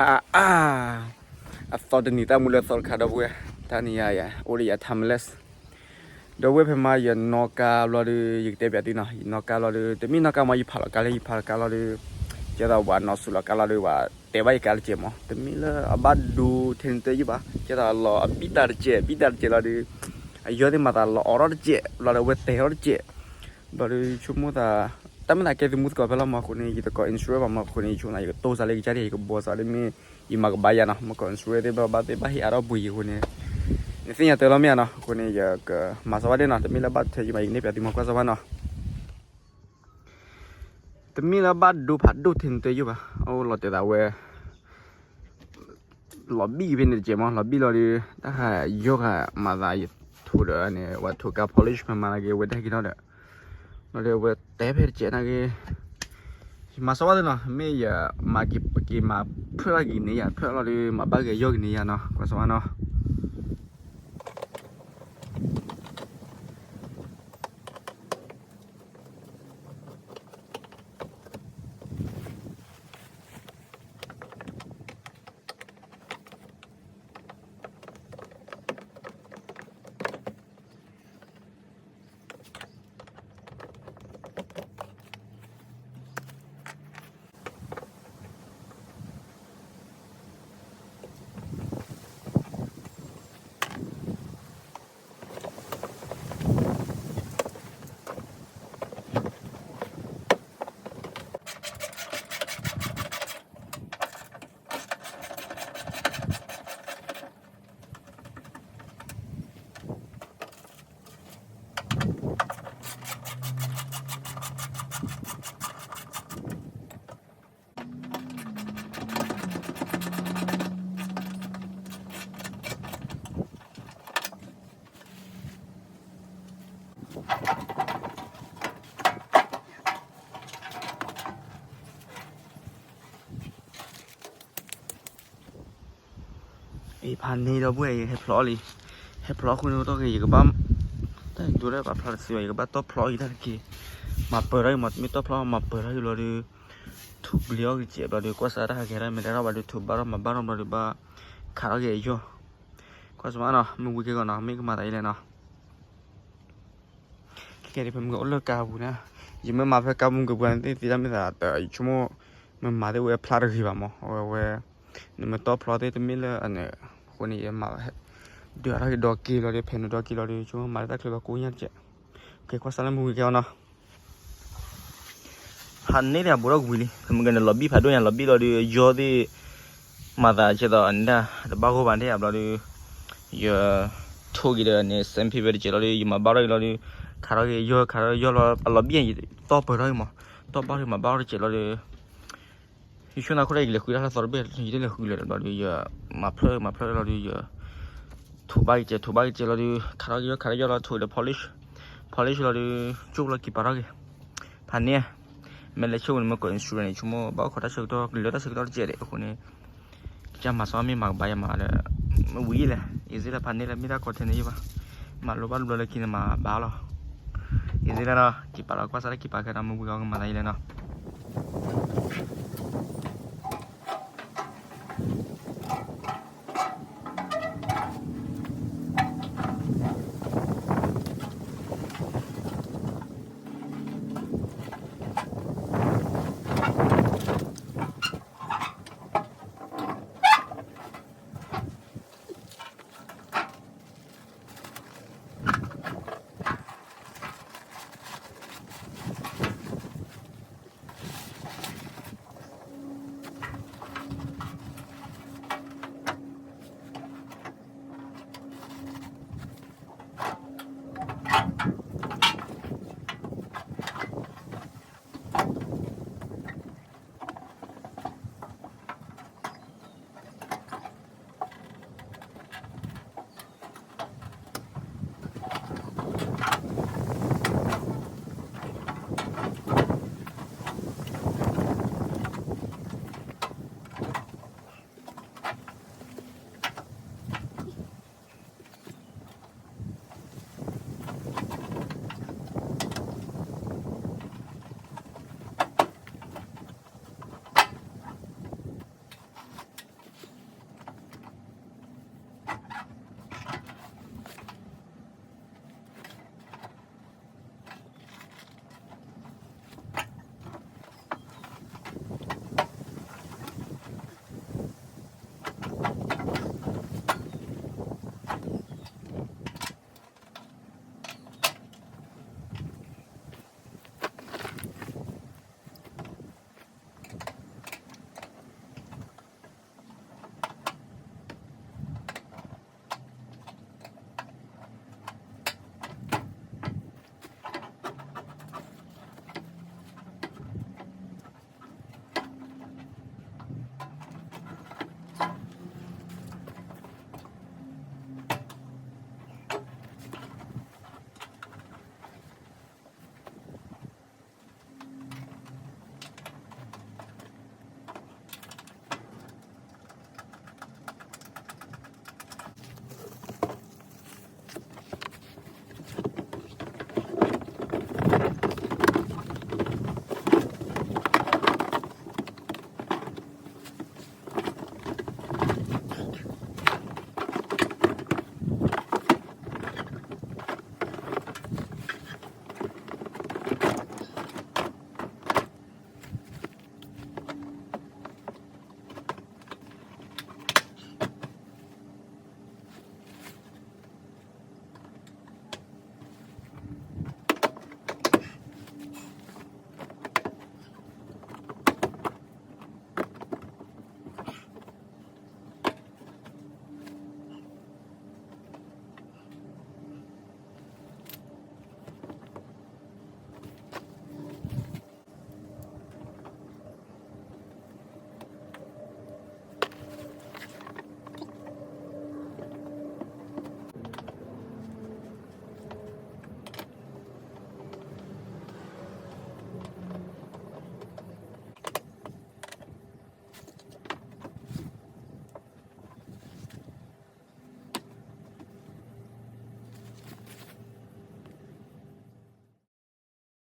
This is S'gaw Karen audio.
အါအါ, အသီတနံၤတၢ်မူလၢသီတခါ ဒီပုၢ်ဝဲၢ်, တနံၤအံၤ အိၣ်ဒီးယၤ Timeless ဒီပုၢ်ဝဲၢ်, ဖဲမါ ယနီၣ်ကါဘျီဒီး ယကတဲပၠးသုနီၤ, ယနီၣ်ကါဘျီဒီး တမ့ၢ်နီၣ်ကါမး ယဖးလီၤကါလၢ ယဖးလီၤကါလီၤဒီး ကဲသိးပှၤနီၣ်ဆူၣ်လီၤကါလီၤဒီး ပှၤတဲဘၣ်ယကါတစဲးမး, တမ့ၢ်လၢအဘၣ်ဒိထဲန့ၣ်တယုၢ်ဘၣ်, ကဲသိးလီၤအဘံၣ်တၢ်တစဲး ဘံၣ်တၢ်တစဲးလီၤဒီး အယီၢ်သ့ၣ်မၤသးလီၤအီၣ်ထီၣ်တစဲး ဘျီဒီး အဝဲတဲထီၣ်တစဲး ဘျီဒီး ဆိကမိၣ်သး တၢ်မ့ၢ်သးကဲသုမူသကိးဖဲလီၤမး အဃိန့ၣ် ယသကိး insurance ဘၣ်မး အဃိန့ၣ် ယဆိကမိၣ်သး ယကတိၢ်စးလၢယကစၢ်ဒၣ် ယကဘှီစးလၢမ့ၢ် ယမၤကဘၣ်ယၤနီၤ, မ့ၢ်ကီၢ် insurance သ့ၣ်ဘၣ်ဘၣ်သ့ၣ်ဘၣ်ဟ့ၣ်အါထီၣ်ပှ့ၤယၤအဃိန့ၣ် နသ့ၣ်ညါတၢ်လီၤမ့ၢ်ဧါနီၤ, အဃိန့ၣ် ယကမၤစၢၤဘၣ်ဒၣ်နီၤ, တမ့ၢ်လၢဘၣ်ထွဲယမး ယကနဲၣ်ပၠးသုမး ကွၢ်စၢၤဘၣ်နီၤ. တမ့ၢ်လၢဘၣ်ဒိဖးဒိၣ်ထဲန့ၣ်တယုၢ်ဘၣ်, အိၣ်လီၤတဲာ်သးဝဲ လီၤဘံၣ်ဖဲန့ၣ်တစဲးမး, လီၤဘံၣ်လီၤဒီး တၢ်ဟးယီၢ်ဃာ်မၤသးယထိၣ်ဒီးန့ၣ် ဝဲထိၣ်ကါ polish မၤမၤနာ်က့ အဝဲတဟဲက့ၤထီၣ်ဒီး လီၤဒီး အဝဲတဲဖဲတစဲးနာ်က့ ယမၤစၢၤဘၣ်သုနီၤ, မ့ၢ်ယမၤက့ၤ က့ၤမၤဖျၢၣ်ဘၣ်က့ၤန့ၢ်ယၤ ဖျၢၣ်လီၤဒီး မၤဘၣ်က့ၤယီၢ်က့ၤန့ၢ်ယၤနီၤ, ကွၢ်စၢၤဘၣ်နီၤ. အံၤဖးန့ၢ်ဒီပုၢ်ဝဲၢ်အံၤ ဟဲဖျိးလံ, ဟဲဖျိးဃုာ်န့ၣ် တၢ်က့ၤ ယကဘၣ် တၢ်ဒိးတၢ်ပာ်ဖျါတသ့ဘၣ် ယကဘၣ်တီၢ်ဖျိးအံၤတၢ်တက့ၢ်, မၤပၢၤထီၣ်အံၤမး မ့ၢ်တီၢ်ဖျိးမၤပၢၤထီၣ်အံၤဘျီဒီး ထူးပျံၤအီၣ်ကစဲးဘျီဒီး ကွၢ်စးတၢ်ဟးကဲထီၣ်မ့ၢ်တဲထီၣ်ဘၣ်ဒီး ထူးဘၣ်ထီၣ်မၤဘၣ်ထီၣ်ဘျီဒီး ဘၣ်ခးထီၣ်က့ၤအယီၢ်, ကွၢ်စၢၤမးနီၤ မ့ၢ်ဝံၤက့ၤကီးနီၤ မ့ၢ်ကမၤသးအံၤလဲၣ်နီၤ. ခဲကဲဒ်ဖဲမုၢ်ဂီၤအိၣ်လၢကါပူၤန့ၣ်, ယမ့ၢ်မၤဖဲကါပူၤကပှၤန့ၣ်သ့ၣ်သ့ၣ်တၢ်မ့ၢ်သး ယဆိကမိၣ် မ့ၢ်မၤသ့ၣ်ဝဲဖျါတဂ့ၤဘၣ်မး အဝဲဝဲ နမ့ၢ်တီၢ်ဖျိးသ့ၣ်တမ့ၢ်လၢအန့ၣ် အဃိန့ၣ် ယမၤ ဒုးအါထီၣ်က့ၤဒီက့ၤလီၤဒီး ဖဲန့ၣ်ဒီက့ၤလီၤဒီး ဆိကမိၣ်မၤလၢတၢ်ချၢဘၣ်ကိးညါတကဲး, ကဲကွၢ်စၢ်လၢမုၢ်ဝံၤကဲအီၤနီၤ. ဖးန့ၢ်ဒီးအဘူးဒီးကဝံၤလံ ဖဲမုၢ်ဂီၤန့ၣ် လီၤဘံၣ်ဖးဒိၣ်ညါ လီၤဘံၣ်လီၤဒီး ယီၢ်သ့ၣ် မၤသးကဲသိးန့ၣ် တဘၣ်ဂီၢ်ဘၣ်န့ၣ် အဘျီဒီး ယထိၣ်က့ၤဒီးန့ၣ် စဲးဖံဝဲတစဲးလီၤဒီး ယမၤဘၣ်ထီၣ်က့ၤလီၤဒီး ခးထီၣ်က့ၤယီၢ် ခးထီၣ်ယီၢ်လီၤ အလီၤဘံၣ် တီၢ်ပၢၤထီၣ်က့ၤမး တီၢ်ဘၣ်ထီၣ်က့ၤမၤဘၣ်ထီၣ်တစဲးလီၤဒီး ယဆိကမိၣ်သးခိၣ်ဒီး ယကလဲၤဃုတၢ်လၢသီတဘ့ၣ် ယတလဲၤဃုလၢၤဘျီဒီး ယမၤဖျၢၣ်မၤဖျၢၣ်လီၤဒီး ယ ထိၣ်ဘၣ်ကစဲး ထိၣ်ဘၣ်ကစဲးလီၤဒီး ခးထီၣ်က့ၤယီၢ် ခးထီၣ်ယီၢ်လီၤ ထိၣ်ဒီး polish polish လီၤဒီး ကၠိလီၤက့ၤပာ်ထီၣ်က့ၤ ဖးန့ၢ် မ့ၢ်လဲၤဆ့ၣ်ဝဲန့ၣ် မ့ၢ်ကီၢ် insurance န့ၣ် ဆိကမိၣ်ဘၣ်အိၣ်ခိးတၢ်ဆၢကတီၢ် ကလၢတၢ်ဆၢကတီၢ်တစဲးဒီး အဃိန့ၣ် ကစၢ်မၤစီမ့ၢ်မၤကဘၣ်ယၤမးဒီး မ့ၢ်ဝံၤလဲၣ် easy လၢဖးန့ၢ်လၢမ့ၢ်တၢ်ကီထဲန့ၣ်ယဘၣ် မၤလိဘၣ်တဘျီလၢခံန့ၣ်မၤဘၣ်လီၤ easy လၢနီၤ က့ၤပာ်လီၤကွၢ်စၢ်လၢက့ၤပာ်ခဲနီၤ မ့ၢ်ဝံၤဂီၤကမၤသးယံာ်လဲၣ်နီၤ